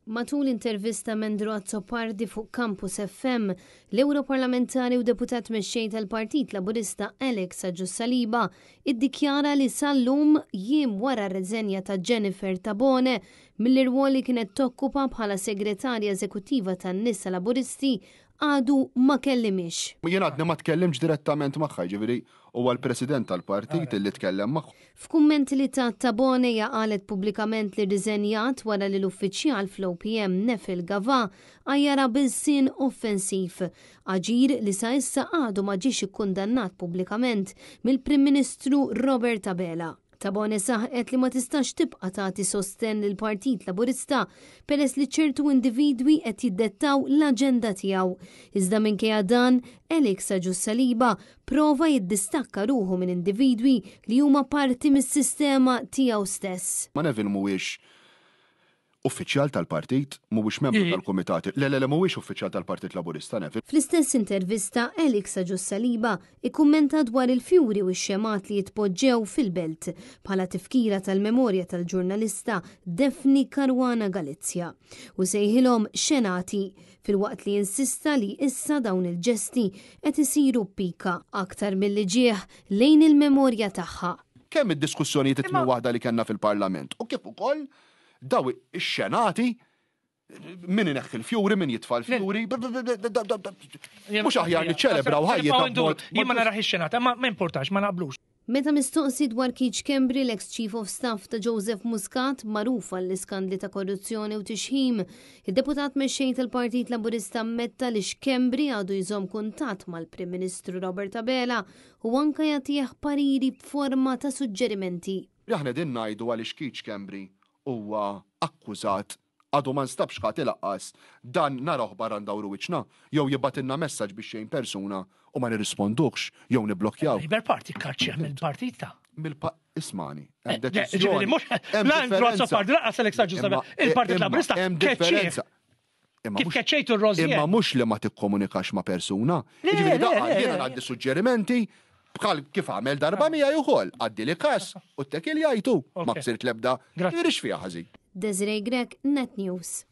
Matul intervista m'Andrew Azzopardi fuq Campus FM, l-Ewroparlamentari u Deputat Mexxej tal-Partit Laburista Alex Agius Saliba iddikjara li sal-lum, jiem wara r-reżenja ta' Jennifer Tabone mill-irwol li kienet tokkupa bħala Segretarja Eżekuttiva tan-Nisa Laburisti, għadu ma kellimhiex. Jien għadni ma tkellimtx direttament magħha, jiġifieri huwa l-President tal-partit li tkellem magħha. F'kummenti li tat Tabone hija qalet pubblikament li rriżenjat wara li l-uffiċjal fl-OPM Neville Gavà għajjarha b'ilsien offensiv, aġir li sa issa għadu ma ġiex ikkundannat pubblikament mill-Prim Ministru Robert Abela. Tabone saħqet li ma tistax tibqa' tagħti sostenn lill-Partit Laburista peress li ċertu individwi qed jiddettaw l-aġenda tiegħu. Iżda minkejja dan, Alex Agius Saliba prova jiddistakka ruħu minn individwi li huma parti mis-sistema tiegħu stess. Ma Neville mhuwiex Uffiċjal tal-partit, mhuwiex membru tal-kumitat. Le, le, le, mhuwiex uffiċjal tal-Partit Laburista, Neville. Fl-istess intervista, Alex Agius Saliba ikkummenta dwar il-fjuri u x-xemgħat li jitpoġġew fil-Belt bħala tifkira tal-memorja tal-ġurnalista Daphne Caruana Galizia u sejħilhom xenati filwaqt li insista li issa dawn il-ġesti qed isiru b'pika aktar milli ġieħ lejn il-memorja tagħha. Kemm id-diskussjonijiet it-tnejn waħda li kellna fil-Parlament u kif ukoll Daw ix-xenati min ineħħi l-fjuri, min jitfa' l-fjuri. Mhux aħjar niċċelebraw ħajjitna b'mod. Jien ma narax ix-xenata, ma importax, ma naqblux. Meta mistoqsi dwar Keith Schembri, l-eks Chief of Staff ta' Joseph Muscat, magħruf għall-iskandli ta' korruzzjoni u tixħim, id-Deputat Mexxej tal-Partit Laburista ammetta li Schembri għadu jżomm kuntatt mal-Prim Ministru Robert Abela u anke jagħtih pariri b'forma ta' suġġerimenti. Li aħna qegħdin ngħidu għaliex Keith Schembri huwa akkużat għadu ma nstabx ħati laqqas, dan narawh barra ndawru wiċċna, jew jibgħatilna messaġġ biex jgħin persuna u ma nirrisponduhx jew niblokkjaw. Labour Party kkaċċjah mill-partit ta'. Mill-pa ismani, hemm deċiżjoni. Ġifieri mhux la Andrew Azzopardi lanqas Alex Agius il-Partit Laburista Hemm differenza. Imma Kif keċċejtu r-Rosier? Imma mhux li ma tikkomunikax ma' persuna. Jiġifieri daqqa jiena ngħaddi suġġerimenti bħal kif għamel darba miegħi ukoll. Għaddi li każ u t-tekil jgħajtu. Ma ksirt l-ebda. Jiġifieri x'fiha ħażin. Desiree Grech, Net News.